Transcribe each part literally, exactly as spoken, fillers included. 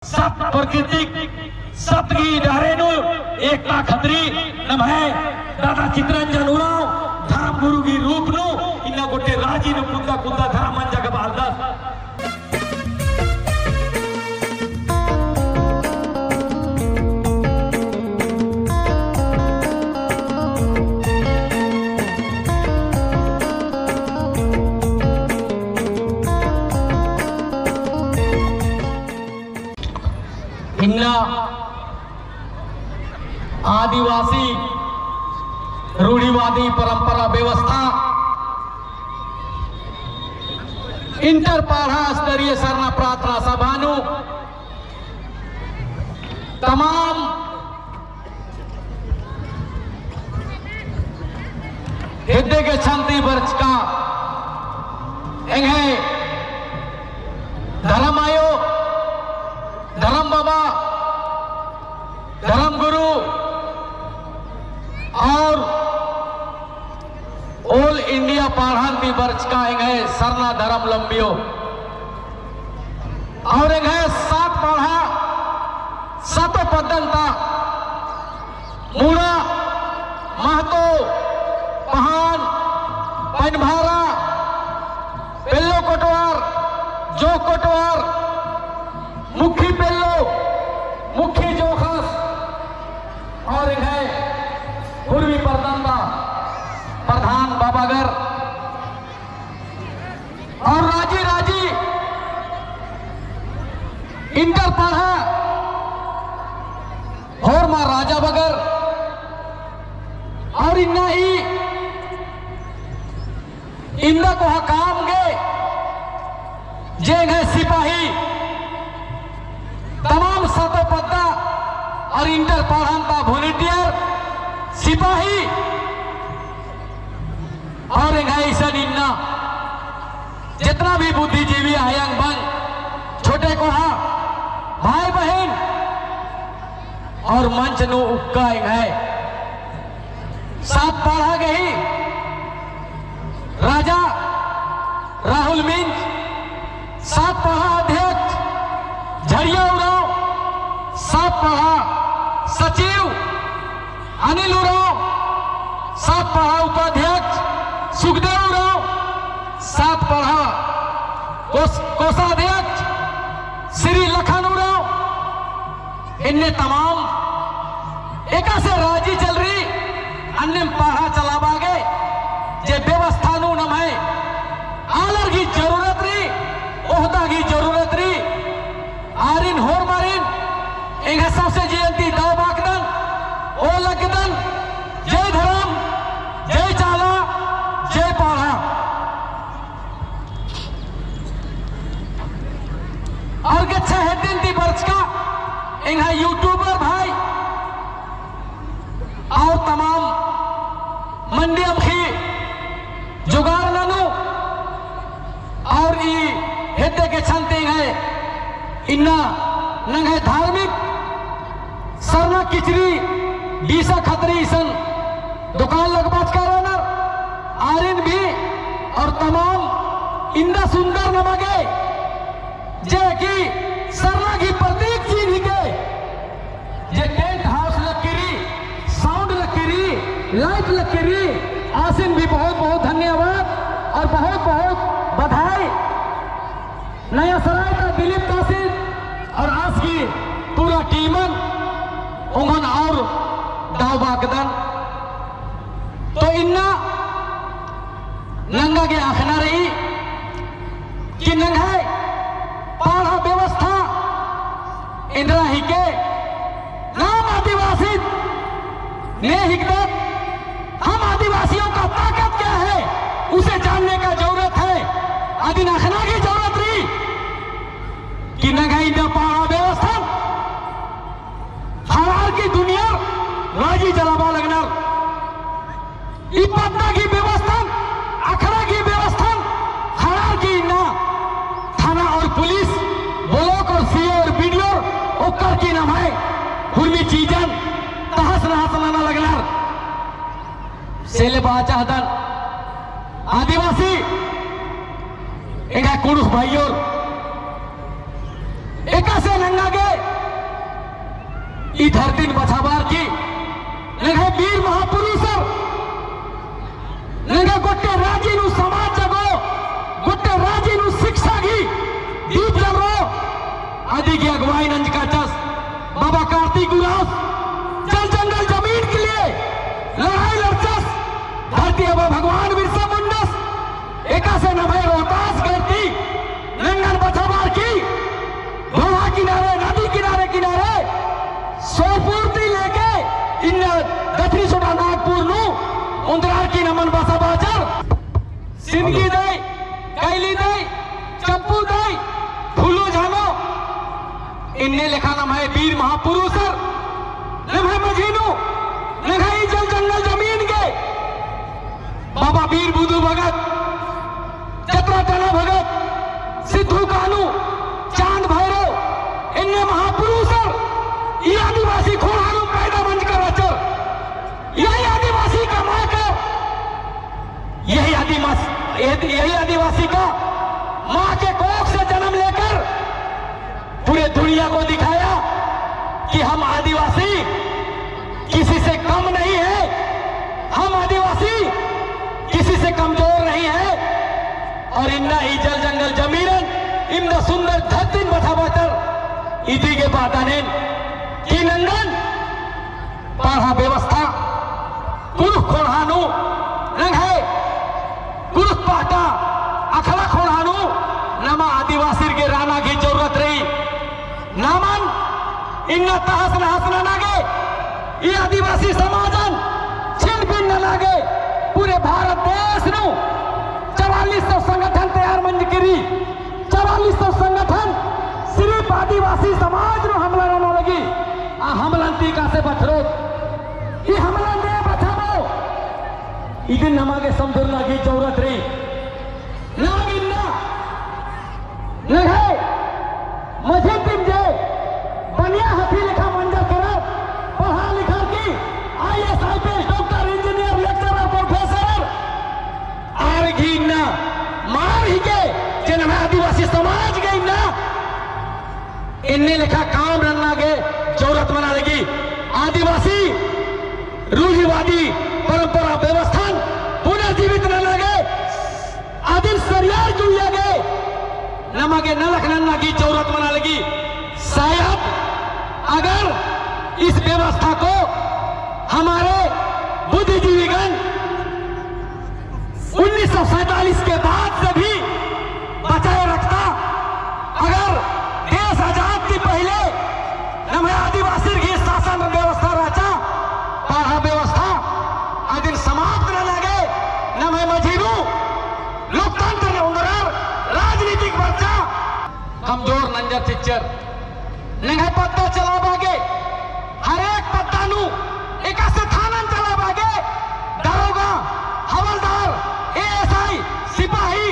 सत प्रकृतिक सत गही डहरे नू एकता खतरी नम्है दादा चितरंजन उराँव धर्म गुरु गही रूप नू इन्ना गोटे राजी नू कुद्दा कुद्दा धर्म मंजा गा बअलदस। इन्ना आदिवासी रूढ़िवादी परंपरा व्यवस्था इंटर पड़हा स्तरीय सरना प्रार्थना सभा नू तमाम हेद्दे गेच्छन ती बरचका एंग्है धर्म आयो, धर्म बाबा, धर्म गुरु और All India पड़हन ती बरचका एंग्है सरना धर्म लंबियो। और एंग्है सात पड़हा, सातो पद्दन ता मुड़ा, महतो, पहान, पनभारा, पेल्लो कोटवार, जोंख़ कोटवार, मुखी पेल्लो, मुखी जोंख़स, और एंग्है उर्मी परदन ता प्रधान बाबागर, और राजी राजी इंटर पड़हा होरमा राजा बगर, और इन्ना ई इन्दा कोहा काम गे जे एंग्है सिपाही तमाम सातो पद्दा और इंटर पड़हन ता volunteer सिपाही और एंग्है इसन इन्ना जितना भी बुद्धिजीवी आयंग बंग, छोटे कोहा, भाई बहिन और मंच नू उक्का एंग्है सात पड़हा गही राजा राहुल मिंज, सात पड़हा अध्यक्ष झरिया उराँव, सात पड़हा सचिव अनिल उराँव, सात पड़हा उपाध्यक्ष सुखदेव उराँव, सात पड़हा कोष-, कोषाध्यक्ष श्री लखन उराँव, इन्ने तमाम एकासे राजी चलरई, अन्नेम पड़हा चलाबआ गे जे व्यवस्था नू नम्है आलर गही जरूरत रई, ओहदा गही जरूरत रई, आरिन होरमारिन एंग्है सौंसे जियन ती दव बाकदन, ओलगदन, जय धरम, जय चाला, जय पड़हा। और गेच्छा हेद्दिन ती बरचका एंग्है YouTuber भाई और तमाम मंडी अमख़ी जोगार ननू और ई हेद्दे गेच्छन ती एंग्है इन्ना नंग्है धार्मिक सरना किचरी बीसा खतरी इसन दुकान लगबाचका रअनर आरिन भी और तमाम इन्दा सुंदर नमा गे जे कि सरना गही प्रतीक चिन्ह हिके जे tent house लक्की रई, sound लक्की रई, light लक्की रई, आसिन भी बहुत बहुत धन्यवाद और बहुत बहुत बधाई। नया सराय ता दिलीप तासिन और आस गही पूरा team न ओंगन और दव बाकदन। तो इन्ना नंगा गे अख़ना रई कि नंग्है पड़हा व्यवस्था एन्दरा हिके, नाम आदिवासी ने हिकदत, हम आदिवासियों का ताकत क्या है, उसे जानने का जरूरत है। अदिन अख़ना की जरूरत रई कि नंग्है इन्ना पड़हा व्यवस्था ख़ड़ार की दुनिया राजी चलाबआ लगनर। ई पद्दा की व्यवस्था, अखड़ा की व्यवस्था, ख़ड़ार की इन्ना थाना और पुलिस, block और सीओ और बीडीओ, ओक्कर की नम्है हुरमी चीजन तहस नहस नना लगनर। से ले बआ चाहदन आदिवासी एंग्है कुँड़ुख़ भाईयोर, एकासे नंगा गे की अगुवाई नंजकाचस, बाबा कार्तिक उराँवस जल जंगल जमीन के लिए लड़ाई लड़चस, धरती आबा भगवान बिरसा मुंडस एकासे नम्है रोहतास गढ़ ती नंगन बचाबअर की ढोढ़ा किनारे, नदी किनारे, किनारे सोपुर ती लेके इन्ना दक्षिणी छोटा नागपुर नू ओन्दरअर की नमन बसाबाचर। सिंदगी दई, कैली दई, चंपू दई, फूलो झानो, इन्ने लेखा नम्है वीर महापुरुषर, नम्है मझी नू, नम्है जल जंगल जमीन गे, बाबा वीर बुधु भगत, जतरा टला भगत, सिद्धू कान्हू, चांद भैरव, इन्ने महापुरुषर, ई आदिवासी खोंड़हा नू पैदा मंजकर रहचर। यही आदिवासी का माँ का, यही आदिवास-, यही आदिवासी का माँ के कोख से जन्म लेकर पूरे दुनिया को दिखाया कि हम आदिवासी किसी से कम नहीं है, हम आदिवासी किसी से कमजोर नहीं है। और इन्ना ई जल जंगल जमीनन, इन्ना सुंदर धरतीन बचाबाचर, इदी गे बअदन एन कि नंगन पड़हा व्यवस्था कुँड़ुख़ खोंड़हा नू नंग्है कुँड़ुख़ पहटा अख़ला खोंड़हा नू नमा आदिवासिर गे रअना गही जरूरत रई। नमन इन्ना तहस नहस नना गे, ई आदिवासी समाजन छिन भिन नना गे पूरे भारत देश नू चवालीस सौ संगठन तैयार मंजकी रई। चवालीस सौ संगठन सिर्फ आदिवासी समाज नू हमला नना लगी। आ हमलन ती एकासे बछरोत, ई हमलन दे बछाबओ। इदिन नमा गे समझरना गही जरूरत रई। नाम इन्ना नंग्है मझी तिम जे बनिया हाथी लेखा मंजर केरर, पढ़ा लिखा की IAS, IPS, doctor, engineer, lecturer, professor, आर गही इन्ना मार हिके, जे नम्है आदिवासी समाज गे इन्ना एन्ने लेखा काम नन्ना गे जरूरत मना लगी। आदिवासी रूढ़िवादी परंपरा व्यवस्थान पुनर्जीवित नन्ना गे, अदिन सरियार जुड़िया गे नमा गे नलख नन्ना गही जरूरत मना लगी। शायद अगर इस व्यवस्था को हमारे बुद्धिजीवीगण उन्नीस सौ सैंतालीस के बाद से भी बचाए रखता। अगर देश आजाद ती पहिले नम्है आदिवासिर गही शासन व्यवस्था रहचा, पड़हा व्यवस्था अदिन समाप्त नना गे, नम्है मझी नू लोकतंत्र ओन्दरर, राजनीतिक बरचा कमजोर नंजर चिच्चर। नंग्है पद्दा चलाबआ गे, हर एक पद्दा नू एकासे थानन चलाबआ गे, दरोगा, हवलदार, एएसआई, सिपाही,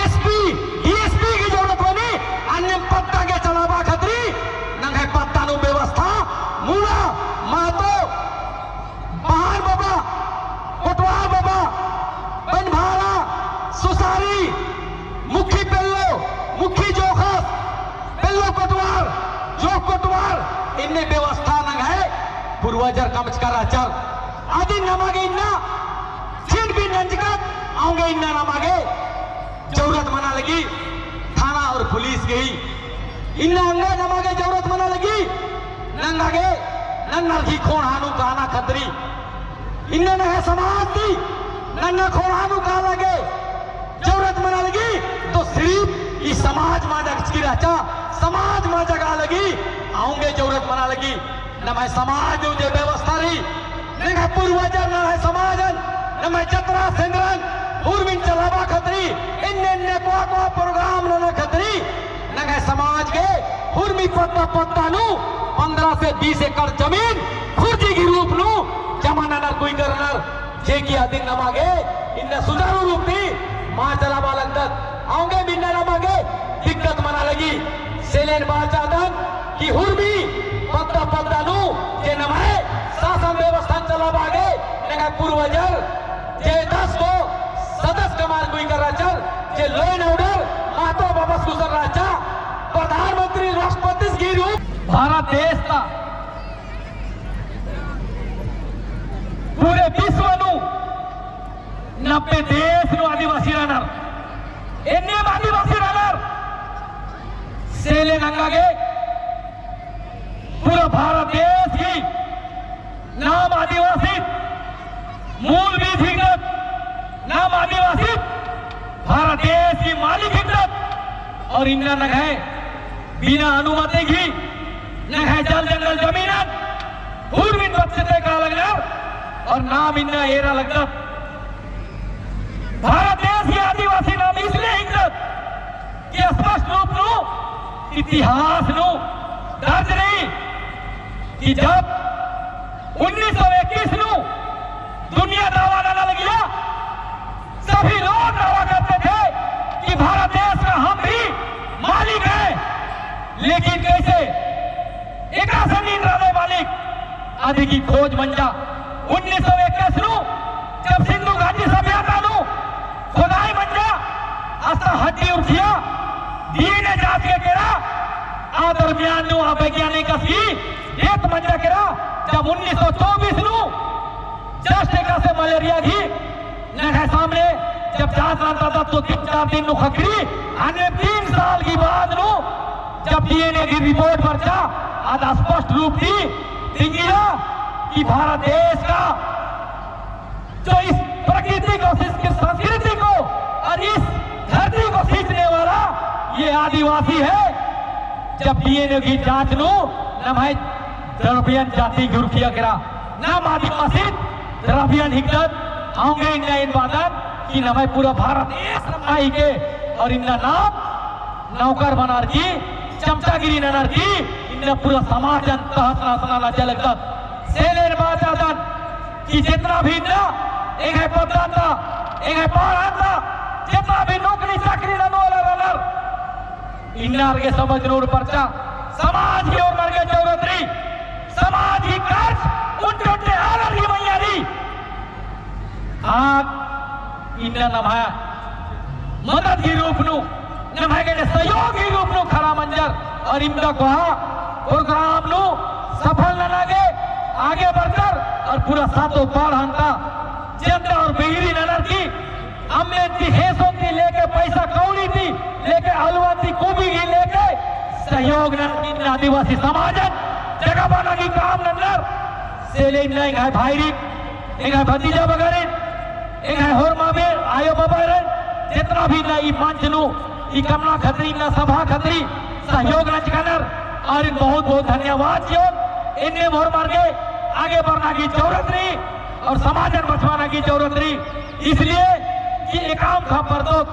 एसपी, डीएसपी गही जरूरत मनी, अन्नेम पद्दा गे चलाबआ खतरी, नंग्है पद्दा नू व्यवस्था, मुड़ा, महतो, पहान बाबा, कोटवार बाबा, बनभारा, सुसारी, मुखी पेल्लो, मुखी जोखस, पेल्लो कोटवार, जोख कोटवार, इन्ने व्यवस्था नंग्है पूर्वजर कमचका रहचर। अदिन नमा गे इन्ना छिन भिन नंजकत, औंगे इन्ना नमा गे जरूरत मना लगी थाना और पुलिस गही। इन्ना औंगे नमा गे जरूरत मना लगी नंगा गे नन्नर गही खोंड़हा नू काना खतरी। इन्ना नंग्है समाज ती नन्ना खोंड़हा नू काना गे जरूरत मना लगी, तो सिर्फ ई समाज मा जगचकी रहचा, समाज मा जगआ लगी, औंगे जरूरत मना लगी। नम्है समाज नू जे व्यवस्था रई, नंग्है पूर्वजर नम्है समाजन, नम्है जतरा सेंदरन, हुरमिन चलाबआ खतरी, एन्ने एन्ने कोहा कोहा program नना खतरी, नंग्है समाज गे हुरमी पद्दा पद्दा नू पन्द्रह से बीस एकड़ जमीन खुर्जी गही रूप नू जमा ननर गुइकर रअनर। जे कि अदिन नमा गे इन्ना सुचारू रूप ती मा चलाबआ लगदत, औंगे इन्ना नमा गे दिक्कत मना लगी। से ले एन बआ चाहदन कि हुरमी पद्दा पद्दा नू जे नम्है शासन व्यवस्था चलाबआ गे नंग्है पूर्वजर जे दस गो सदस्य कमअर गुइकर रहचर, जे law and order महतो बबस गुसन रहचा, प्रधानमंत्री राष्ट्रपतिस गही रूप भारत देश ता पूरे विश्व नू नब्बे देश नू आदिवासी रअनर, एन्नेम आदिवासी रअनर। से ले नंगा गे भारत देश ही नाम आदिवासी मूल बीज हिकदत, नाम आदिवासी भारत देश ही मालिक हिकदत। और इन्ना नंग्है बिना अनुमति गही नंग्है जल जंगल जमीनन हुरमिन बच्चते का लगनर और नाम इन्ना एरा लगदत। भारत देश ही आदिवासी नाम इसलिए हिकदत कि स्पष्ट रूप नू इतिहास नू दर्ज रई कि जब उन्नीस सौ इक्कीस नू दुनिया दावा नना लगिया, सभी लोग दावा करते थे कि भारत देश का हम भी मालिक हैं, लेकिन कैसे एकासे नीन रअदय मालिक, अदी गही खोज मंजा। उन्नीस सौ इक्कीस नू जब सिंधु घाटी सभ्यता नू खोदाई मंजा, अस्ता हड्डी उठिया, डीएनए जांच गे केरा, आ दरमियान नू आ वैज्ञानिकस गही डेथ मंजा केरा, जब उन्नीस सौ चौबीस नू just एकासे मलेरिया गही नंग्है सामने जब जांच नंदत तो तीन चार दिन नू ख़क्खरी, अन्ने तीन साल की बाद नू जब डीएनए की रिपोर्ट बरचा, आद स्पष्ट रूप ती तिंगिया कि भारत देश का जो इस प्रकृति को, इस संस्कृति को और इस धरती को सींचने वाला ये आदिवासी है। जब डीएनए की जांच नू नम्है द्रविड़ियन जाति गुरखिया केरा, नाम आदिवासी द्रविड़ियन हिकदत। औंगे इन्ना एन बअदन कि नम्है पूरा भारत देश नम्है हिके और इन्ना नाम नौकर बनार की, चमचागिरी ननर की, इन्ना पूरा समाजन तहस नहस नना लगदत। से ले एन बआ चाहदन कि जितना भी इन्ना एंग्है पद्दा ता, एंग्है पड़हा ता, जितना भी नौकरी चाकरी ननू वाला रअनर, इन्ना आर गे समझ नू बरचा, समाज की ओर मर गे जरूरत रई, समाज की कर्ज उन्टे उन्टे आलर की मइय्याँ रई। आद इन्ना नम्है मदद की रूप नू, नम्है गने सहयोग की रूप नू खड़ा मंजर और इवंदा कोहा program नू सफल नना गे आगे बढ़चर और पूरा सातो पड़हन ता जनता और बेहरी ननर की अम्मे ती हेसो ती लेके पैसा कौड़ी ती लेके अलवा ती कुबी की लेके सहयोग ननर की आदिवासी समाजन जगाबअना की काम नन्नर। से ले इन्ना एंग्है भाईरिन, एंग्है भतीजा बगरिन, एंग्है होरमा बेड़ा आयो बाबारिन, जितना भी इन्ना ई मंच नू, ई कमना खतरी, इन्ना सभा खतरी सहयोग नंजकनर, आरिन बहुत बहुत धन्यवाद चिओन। एन्ने होरमर गे आगे बढ़ना की जरूरत रई और समाजन बछाबअना की जरूरत रई। इसलिए कि एकअम खा परदोत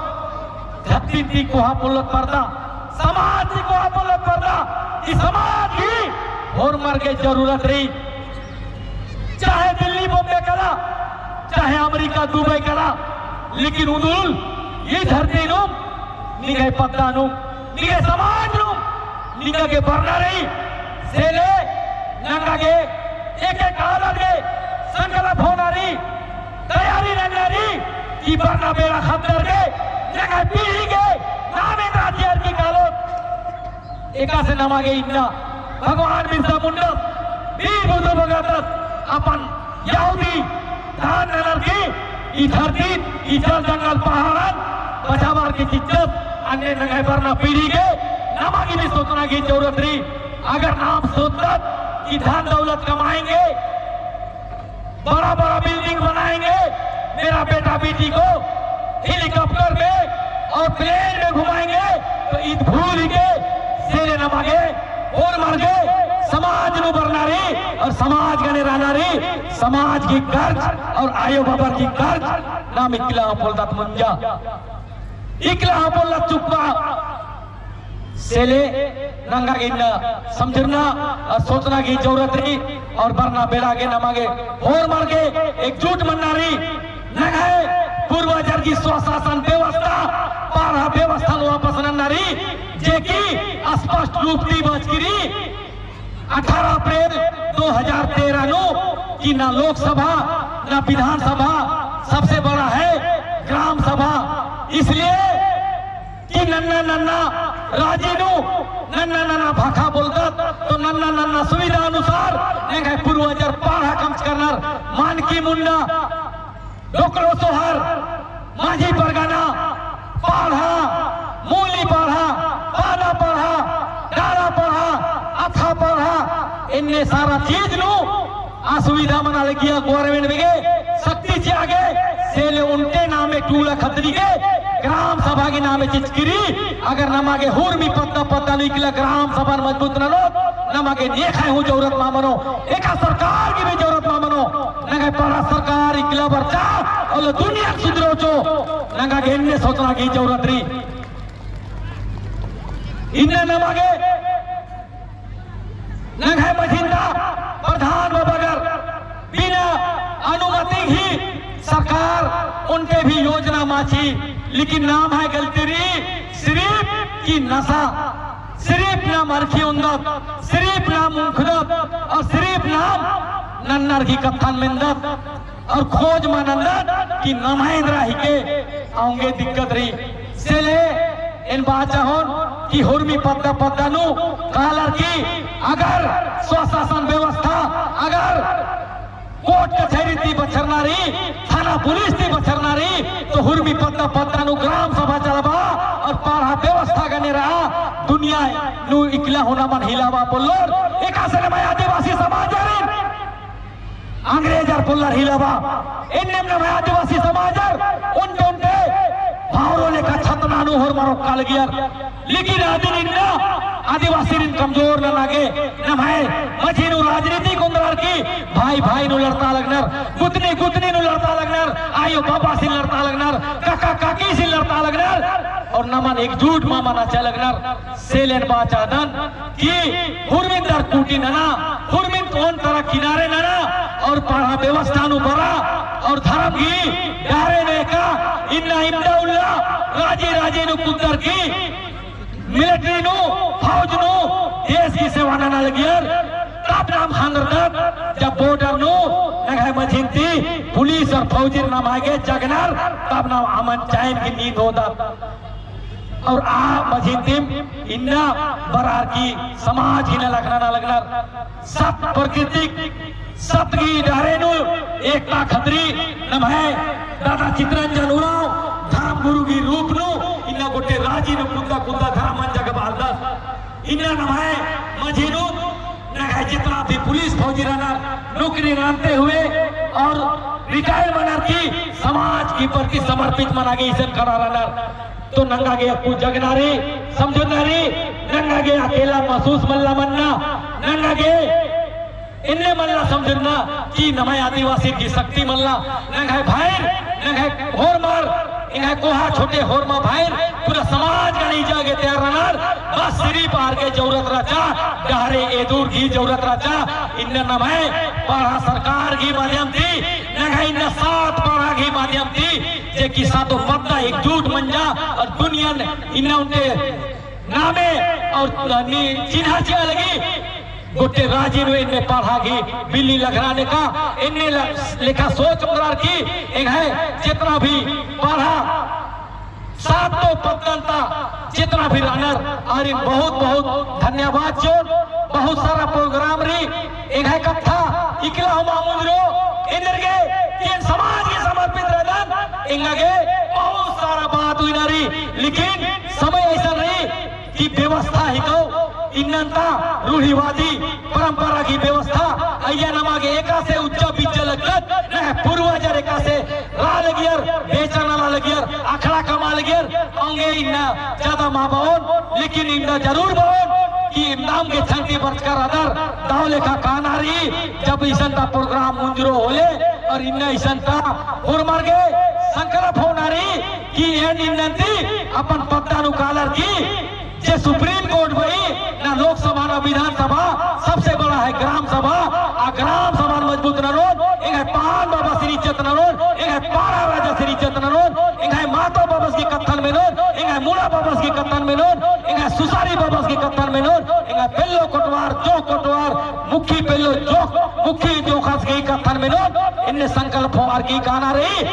धरती ती कोहा पोल्लोत परदा, समाज ती कोहा पोल्लोत परदा, ई समाज ही होरमर गे जरूरत रई। चाहे दिल्ली बॉम्बे कला, चाहे अमेरिका दुबई कला, लेकिन उन्दुल ई धरती नुम निंग्है पद्दा नुम, निंग्है समाज नुम, निंगा गे बरना रई। से ले नंगा गे एक एक आलर गे संकल्प होना रई, तैयारी नन्ना रई कि बरना बेड़ा ख़द्दर गे नंग्है पीढ़ी गे नाम एन्दरा चिअर की कालोत। एकासे नमा गे इन्ना भगवान बिरसा मुंडस, वीर बुधु भगतस अपन याहुदी दान ननर की ई धरती, ई जल जंगल पहाड़न बचाबअर की चिच्चस। अन्ने नंग्है बरना पीढ़ी गे नमा गे भी सोचना की जरूरत रई। अगर नाम सोचत कि धन दौलत कमाएंगे, बड़ा बड़ा building बनाएंगे, मेरा बेटा बेटी को helicopter में और plane में घुमाएंगे, तो ईद भूल ही के से ले नमा गे होरमर गे समाज नू बरना रई और समाज गने रहना रई। समाज की कर्ज और आयो बाबर की कर्ज नाम इकला पोल्लोत मुंजा, इकला पोल्लोत चुकबआ। से ले नंगा गे इन्ना समझरना और सोचना की जरूरत रई और बरना बेड़ा गे नमा गे होरमर गे एकजुट मन्ना रई। नंग्है पूर्वजर की स्वशासन व्यवस्था, पड़हा व्यवस्था वापस नन्ना रई, जे कि स्पष्ट रूप ती बचकी रई। अठारह अप्रैल दो हजार तेरह नू कि ना लोकसभा, ना विधानसभा, सबसे बड़ा है ग्राम सभा। इसलिए कि नन्ना नन्ना राजी नू नन्ना नन्ना भाखा बोलदत, तो नन्ना नन्ना सुविधा अनुसार नंग्है पूर्वजर पड़हा कमचकर रअनर, मानकी मुंडा, डोकरो सोहर, मांझी परगना, पड़हा, मूली पड़हा, पादा पड़हा, डाड़ा पड़हा, अथा पड़हा, एन्ने सारा चीज नू असुविधा मना लगिया government बेगे, शक्ति चिआ गे, से ले ओन्टे नामे टूला खतरी गे, ग्राम सभा गे नामे चिचकिरी, अगर नमा गे हुरमी पद्दा पद्दा नू इकला ग्राम सभा नू मजबूत ननोत, नमा गे नेखय हूँ जरूरत मा मनो, एका सरकार की भी जरूरत मा मनो, नंग्है पड़हा सरकार इकला बरचा, और दुनिया सुधरो चो, नंगा गे एन्ने सोचना की जरूरत रई। इन्ना नमा गे नंग्है मझिंदा प्रधान बबगर बिना अनुमति ही सरकार ओन्टे भी योजना माची, लेकिन नम्है गलती रई सिर्फ कि नशा, सिर्फ नाम अरखी ओन्दत, सिर्फ नाम उंखदत और सिर्फ नाम नन्नर की कत्थन मेन्दत। और खोज मा नन्दत कि नम्है एन्दरा हिके, औंगे दिक्कत रई। से ले एन बाचा होन कि हुरमी पद्दा पद्दा नू कालर की अगर स्वशासन व्यवस्था, अगर कोर्ट कचहरी ती बछरना रई, थाना पुलिस ती बछरना रई, तो हुरमी पद्दा पद्दा नू ग्राम सभा चलबा और पड़हा व्यवस्था गने रआ, दुनिया नू इकला हूँ नमन हिलाबा पोल्लोर, एकासे नम्है आदिवासी समाजरिन अंग्रेजर पोल्लर हिलाबा, एन्नेम नम्है आदिवासी समाजर ओन्टे ओन्टे भावरो लेखा छतना नू होरमर ओक्का लगियर। लेकिन अदिन इन्ना आदिवासीरिन कमजोर नना गे, नम्है मझी नू राजनीति कोन्दरार की भाई भाई नू लड़ता लगनर, गुतनी गुतनी नू लड़ता लगनर, आयो बाबासिन लड़ता लगनर, काका काकीसिन लड़ता लगनर, और नमन एकजुट मा मना चा लगनर। से ले एन बाचादन कि हुरमिन दरकुटी नना, हुरमिन ओन तरा किनारे नना, और पड़हा व्यवस्था नू बरा, और धरम गही डहरे नू एका, इन्ना इवंदा उल्ला राजी राजी नू कुद्दर की मिलिट्री नू, फौज नू, देश की सेवा नना लगियर, तब नाम ख़ंदरदत, जब बॉर्डर नू नंग्है मझिन ती पुलिस और फौजिर नमा गे जगनर, तब नाम अमन चैन की नींद ओदत। और आ मझिन तिम इन्ना बरअर की समाज ही नलख नना लगनर। सत प्रकृतिक सत गही डहरे नू एकता खतरी नम्है दादा चितरंजन उराँव धर्म गुरु गही रूप नू इन्ना गोट्टे राजी नू कुद्दा कुद्दा धर्मन जगाबआ लगदस। इन्ना नम्है मझी नू नंग्है जितना भी पुलिस फौजी रअनर, नौकरी नन्ते हुए और रिटायर मनर की समाज की प्रति समर्पित मना गे इसन खड़ा रअनर। तो नंगा गे अक्कु जगना रई, समझना रई, नंगा गे अकेला महसूस मल्ला मन्ना, नंगा गे एन्ने मल्ला समझना कि नम्है आदिवासी की शक्ति मल्ला, नंग्है भाईर, नंग्है होरमर, एंग्है कोहा छोटे होरमा भाईर, पूरा समाज गने इजा गे तैयार रअनर, बस सिर्फ आर गे जरूरत रहचा, डहरे एदुर गही जरूरत रहचा, इन्ना नम्है पड़हा सरकार गही माध्यम ती, नंग्है इन्ना सात पड़हा गही माध्यम ती, जे कि सातो पद्दा एकजुट मंजा और दुनियन इन्ना ओन्टे नामे और नी चिन्हा चिआ लगी। गोट्टे राजी नू एन्ने पड़हा गही बिल्ली लखरा नेका, एन्ने ल-, लेखा सोच ओन्दरअर की एंग्है जितना भी पड़हा सातो पद्दन ता जितना भी रअनर, आरिन बहुत बहुत धन्यवाद चिओन। बहुत सारा program रई, एंग्है कत्था इकला हूँ मा मुंजरो, एन्देरगे कि एन समाज गे समर्पित रअदन, एंगा गे बहुत सारा बात उइना रई, लेकिन समय अइसन रई कि व्यवस्था हिकौ, इन्नन्ता रूढ़िवादी परंपरा गही व्यवस्था, अइय्या नमा गे एकासे उच्चा बिच्चा लगदत, नंग्है पूर्वजर एकासे रआ लगियर, बेचा नला लगियर, अखड़ा कमआ लगियर, औंगे इन्ना ज्यादा मा बओन, लेकिन इन्ना जरूर बओन कि इमदाम गे छंगती बरचका रअदर, दव लेखा काना रई, जब इसन ता program मुंजरो होले, और इन्ना इसन ता होरमर गे संकल्प होना रई कि एन इन्नन्ती अपन पद्दा नू कालर की जे Supreme Court बई ना, लोकसभा ना विधानसभा, सबसे बड़ा है ग्राम सभा। आ ग्राम सभा मजबूत ननोन, एंग्है पान बाबासिन इज्जत ननोन, एंग्है पाड़ा राजासिन इज्जत ननोन, एंग्है मातो बाबस गही कत्थन मेनोन, एंग्है मुड़ा बाबस गही कत्थन मेनोन, एंग्है सुसारी बाबस गही कत्थन मेनोन, एंग्है पेल्लो कोटवार, जोंख़ कोटवार, मुखी पेल्लो जोंख़, मुखी जोंख़स गही कत्थन मेनोन, एन्ने संकल्प होअर की काना रई।